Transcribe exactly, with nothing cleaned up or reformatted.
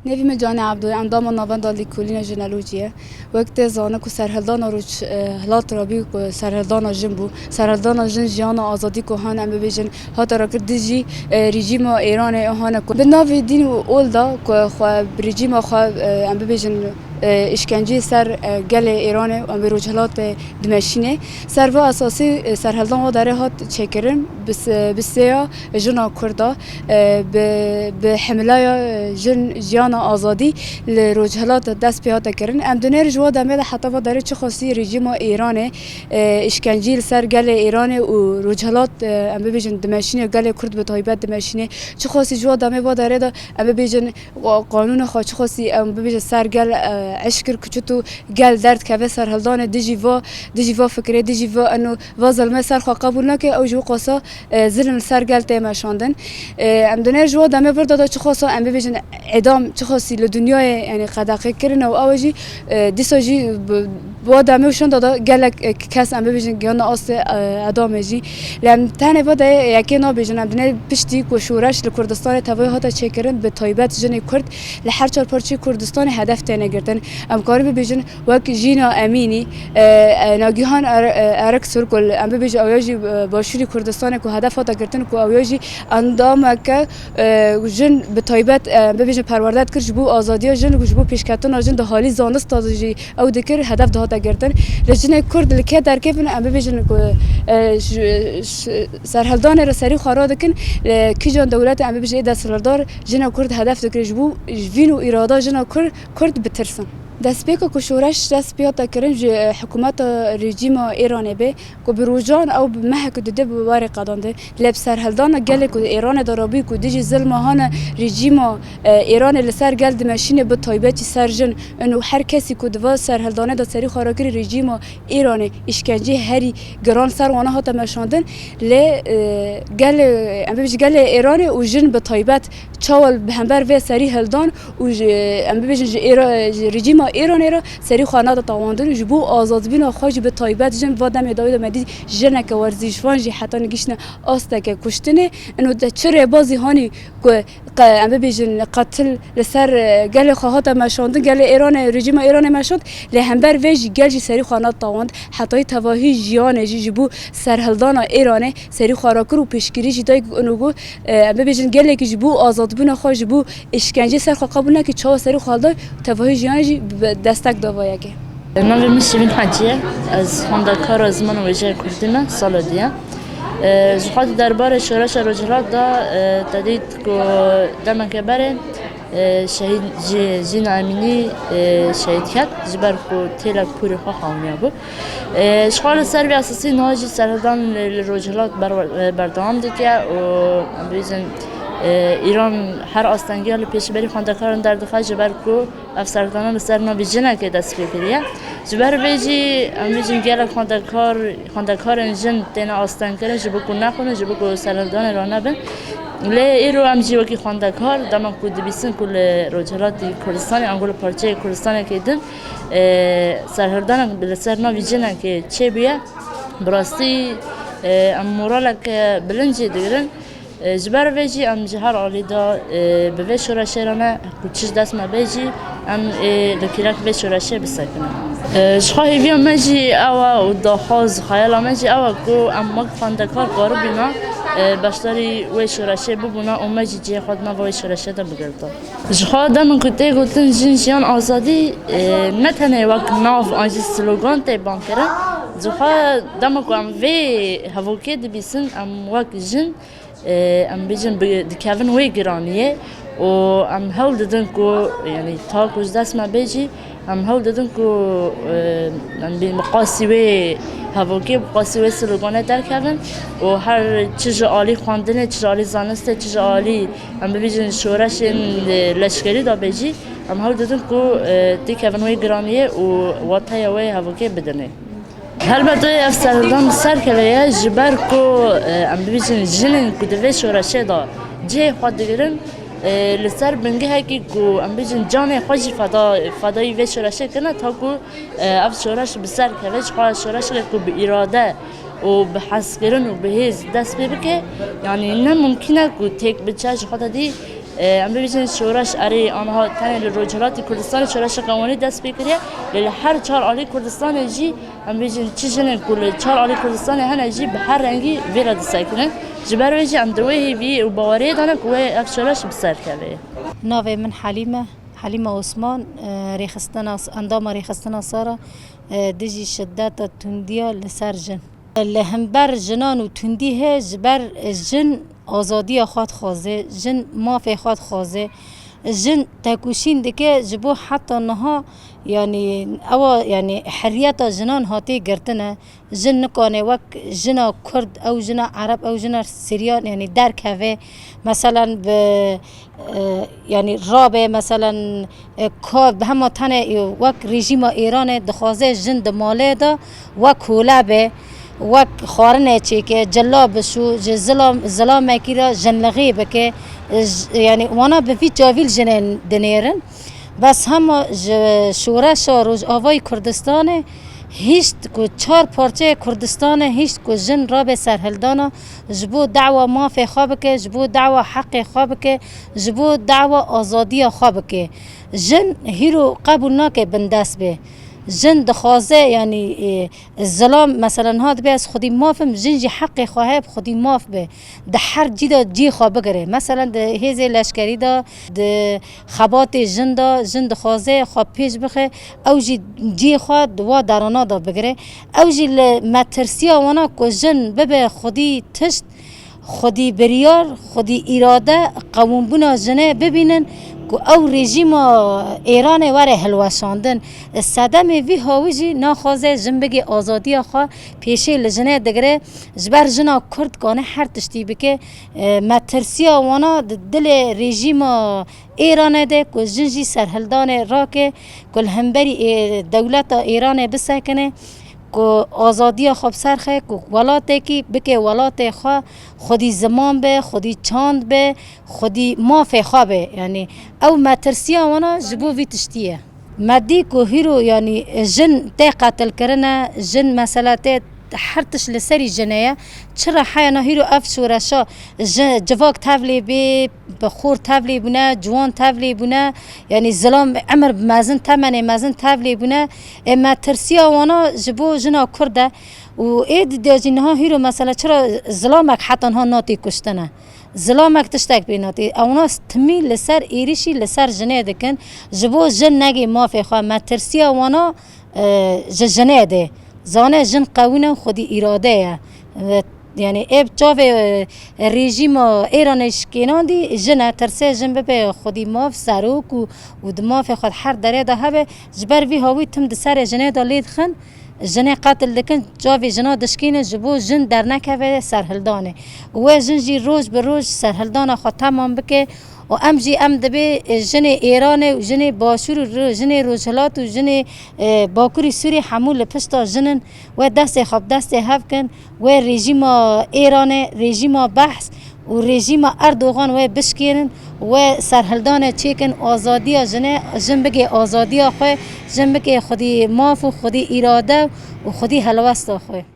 Nevî min Canê Ebdo ye, endama Navenda Lêkolîna Jineolojiyê ye. Wek tê zane ku serhildana roj, e, hilat rabî ku serhildana jin bû. Serhildana jin jiyana azadî ku han em bibêjin hate rakir dijî, e, rejîma Êranê hane ku bi navê dîn û ol da ku xwe bi rejîma xwe, e, em bibêjin, e, îşkenceyê ser, e, gelê Êranê û em bi rojhilatê dimeşînê. Ser va esasî, e, serhildan wa darê hat çêkirin bi se-, bi sêya jina Kurda, e, bi, bi hemilaya, e, jin jiyana azadî li rojhilat dest pê hate kirin. Em dinêr ji wa demê de heta va darê çi xwesî rejîma Êranê, e, îşkencî li ser gelê Êranê û rojhilat, e, em bibêjin dimeşînê, gelê Kurd bi taybet dimeşînê. Çi xwesî ji wa demê va darê de em bibêjin, qanûna xwe çi xwesî em bibêjin ser gel, e, eşkir ku çito gel derdikeve serhildanê dijî va, dijî va fikirê, dijî va eno, va zilmê ser xwe qebûl nake, ew ji wî qasa, e, zilm li ser gel tê meşandin. E, em dinêr ji wa demê vir de da çi xwesa em bibêjin edam çi xwesî li dinyayê, yanî qedexe kirine û ew jî, e, dîsa jî bi, bi wa demê û şinda da gelek, e, kes em bibêjin gihanda astê, e, edamê jî. Lê em tenê va de yekê nabêjin, em dinêr piştî ku şoreş li Kurdistanê tevayî hate çêkirin, bi taybet jinê Kurd li her çar parçeyê Kurdistanê hedef têne girtin. Em karî bibêjin wek Jîna Emînî, e, e, Nagihan Er-, e, Eriksul ku em bibêjin ew ya jî, e, Başûrî Kurdistanê ku hedef hate girtin ku ew ya jî endameke, e, jin bi taybet, e, em bibêjin perwerde dikir ji bo azadiya jin, ji bo pêşketina jin di halî zanista de jî ew dikir hedef dihate girtin. Lê jinê Kurd li kê derkevin em bibêjin ku, e, ji, ji serhildanê re serî xwe radikin, e, kîjan dewletê em bibêjin ê desthilatdar jina Kurd hedef dikir ji bo vîn û îrada jina Kurd, Kurd bitirsin. Destpêka ku şoreş dest pê hate kirin ji, e, hikûmeta rejîma Êranê bê, ku bi rojan ew bi mehek dide bi warê qedandê, lê bi serhildana gelê ku di Êranê de rabû ku dijî zilma hane rejîma, e, Êranê li ser gel dimeşîne, bi taybetî ser jin. Ino her kesî ku di va serhildanê de serî xwe rakirî rejîma Îranê îşkenceyê herî giran ser wana hate meşandin. Lê, e, gelê, em bibêjin gelê Êranê û jin bi taybet çawa li hember vê serî hildan û ji, em bibêjin ji Êra-, ji rejîma Îranê re serî xwe nade tawandin. Ji bo azadbûna xwe jî bi taybet jin va demê dawî de me dî jineke werzîşvan jî heta nigihîştine asteke kuştinê. Ino de çi rêbazî hanî ku qe-, em bibêjin qetil li ser, e, gelê xwe hate meşandin, gelê Êranê, rejîma Êranê meşand, lê hember vê jî gel jî serî xwe nade tawand. Hetayî tevahî jiyanê jî ji bo serhildana Êranê serî xwe rakir û pêşgirî jî dayik û got, e, em bibêjin gelekî ji bo azadbûna xwe, ji bo îşkenceyê ser xwe qebûl neke, çawa serî xwe hilda, tevahî jiyanê jî bi destek da va yekê. Navê min Şivîn Hecî ye. Ez xwendekara ziman û wêjeya kurdî me, sala duyem. E, ji xwe di derbarê şoreşa Rojhilat de, e, te dît ku demeke berê, e, şehîd jî, Jîna Emînî, e, şehîd ket, ji ber ku têlek pûrê xwe xewiniyabû. E, ji xwe li ser vê esasî niha jî serhildan li, li Rojhilat ber-, e, berdewam dike û em bibêjin, e, Îran her astengî li pêşberî xwendekaran derdixe, ji ber ku ev serhildana li ser navê jinekê dest pê kiriye. Ji ber vê jî em bêjin gelek xwendekar, xwendekarên jin têne astengkirin ji bo ku nexwînin, ji bo ku serhildanê ranebin. Lê îro em jî wekî xwendekar, dema ku dibîsin ku li Rojhilatê Kurdistanê, ango li parçeyê Kurdistanekê din, e, serhildanek li ser navê jinekê çêbûye, bi rastî, e, em moraleke bilind jê digirin. E, ji ber vê jî em ji her alî de, e, bi vê şoreşê re ne, ku çi ji dest me bê jî, em ê li kêlek vê şoreşê bisekinin. E, ji xwe hêviya me jî ew e û daxwaz, xeyala me jî ew e ku em wek xwendekar karibîna, e, beşdarî wê şoreşê bibûna û me jî cihê xwe di nava wê şoreşê de bigirta. Ji xwe dema ku tê gotin jin, jiyan, azadî, e, ne tenê wek nav an jî slogan tê bankirin. Ji xwe dema ku em vê hevokê dibîsin, em wek jin, e, em bêjin bi-, dikevin wê giraniyê û em hewl didin ku, yanî ta ku ji dest me bê jî, em hewl didin ku, e, em bê-, bi qasî wê hevokê, bi qasî wê sloganê derkevin û her çi ji alî xwendinê, çi ji alî zanistê, çi ji alî, em bibêjin, şoreşên, e, leşkerî de bê jî, em hewl didin ku, e, têkevin wê giraniyê û wateya wê hevokê bidinê. Helbet ev serhildan bi ser keve ye, ji ber ku, e, em bibêjin, jinên ku di vê şoreşê de cihê xwe digirin, e, li ser bingehekî ku, em bêjin, canê xwe jî feda, fedayî vê şoreşê kirine, ta ku, e, ev şoreş bi ser keve. Ji xwe şoreşeke ku bi îrade û bi hezkirin û bi hêz dest pê bike, yanî ne mumkîn e ku têk biçe. Ji xwe te dî Em bibêjin şoreş erê aniha tenê li Rojhilatê Kurdistanê şoreşa qewimî dest pê kiriye, lê li her çar alî Kurdistanê jî em bibêjin çi jinên ku li çar alî Kurdistanê hene jî bi her rengî vê re disekinin. Ji ber wê jî em di wê hêviyê û baweriyê de ne ku wê ev şoreş bi ser keve. Navê min Helîm e, Helîma Osman, e, rêxistina, endama rêxistina Sara, e, dijî şideta tundiya li ser jin. Li hember jinan û tundî heye, ji ber jin azadiya xwe dixwaze, jin mafê xwe dixwaze, jin tekoşîn dike, ji bo heta niha, yanî, ewa, yanî, heriyeta jinan hatê girtine. Jin nikane wek jina Kurd, ew jina Ereb, ew jina Siryan, yanî, derkeve. Meselen bi, e, yanî, rabe, meselen, e, ka bi hema tenê, e, wek rejîma Îranê dixwaze jin di malê de wek hole be, wek xwarine çêke, cila bişû, ji zilam, zilamekî re jinlixî bike. E, j-, yanî, wana bi vî çavî li jinên dinêrin. Bes hema ji şoreşa Rojavayî Kurdistanê hişt ku çar parçeyê Kurdistanê hişt ku jin rabe serhildana, ji bo dawa mafê xwe bike, ji bo dawa heqê xwe bike, ji bo dawa azadiya xwe bike. Jin hîro qebûl nake bindest be. Jin dixwaze, yanî, e, zilam, meselen, ha dibe ez xwedî maf im, jin jî heqê xwe heye bi xwedî maf be. Di her cî de cihê xwe bigire. Meselen, di hêzê leşkerî de, di xebatê jin de, jin dixwaze xwe pêş bixe, ew jî cihê xwe di wa derana de bigire. Ew jî li metirsiya wana ku jin bibe xwedî tişt, xwedî biryar, xwedî îrade, qewûmbûna jinê bibînin ku ew rejîma Êranê were hilweşandin. Sedemê vî hawî jî naxwaze jin bigê azadiya xwe pêşê li jinê digire. Ji ber jina Kurd kane her tiştî bike. E, metirsiya wana di dilê rejîma Êranê de ku jin jî serhildanê rake, ku li hemberî, e, dewleta Êranê bisekine, ku azadiya xwe bi ser xe, ku welatekî bike welatê xwe, xwedî ziman be, xwedî çand be, xwedî mafê xwe be. Yanî ew metirsiya wana ji bo vî tiştî ye. Me dî ku hîro, yanî, jin tê qetilkirine, jin mesela tê her tişt li serî jinê ye. Çira heyana hîro ev şoreşa ji civak tevlê bê, bi xor tevlê bûne, ciwan tevlê bûne, yanî zilam emir bi mezin, temenê mezin tevlê bûne. Ê me tirsiya wana ji bo jina Kurd e. Û ê di de jî niha hîro mesela çira zilamek heta niha natê kuştine. Zilamek tiştek pê natê. Ewna timî li ser êrişî li ser jinê dikin. Ji bo jin negê mafê xwe. Me tirsiya wana, e, ji jinê de. Zane jin qewî ne, xwedî îrade ye. E, yanî ê bi çavê, e, rejîma Êranê şikênandî jin e. Tirsê jin bibe xwedî maf, serok û, û di mafê xwe her derê de hebe. Ji ber vî hawî tim di serê jinê de lê dixin. Jinê qetil dikin, çavê jina dişkînin ji bo jin dernekeve serhildanê. Û wê jin jî roj bi roj serhildana xwe temam bike û em jî em dibê, e, jinê Êranê û jinê Başûr û ro-, jinê Rojhilat û jinê, e, Bakurê Sûrî hemû li pişta jin in. Wê destê xwe bi destê hev kin, wê rejîma Êranê, rejîma Behs û rejîma Erdogan wê bişkênin, wê serhildanê çêkin, azadiya jinê, jin bigê azadiya xwe, jin bigê xwedî maf û xwedî îrade û xwedî helwesta xwe.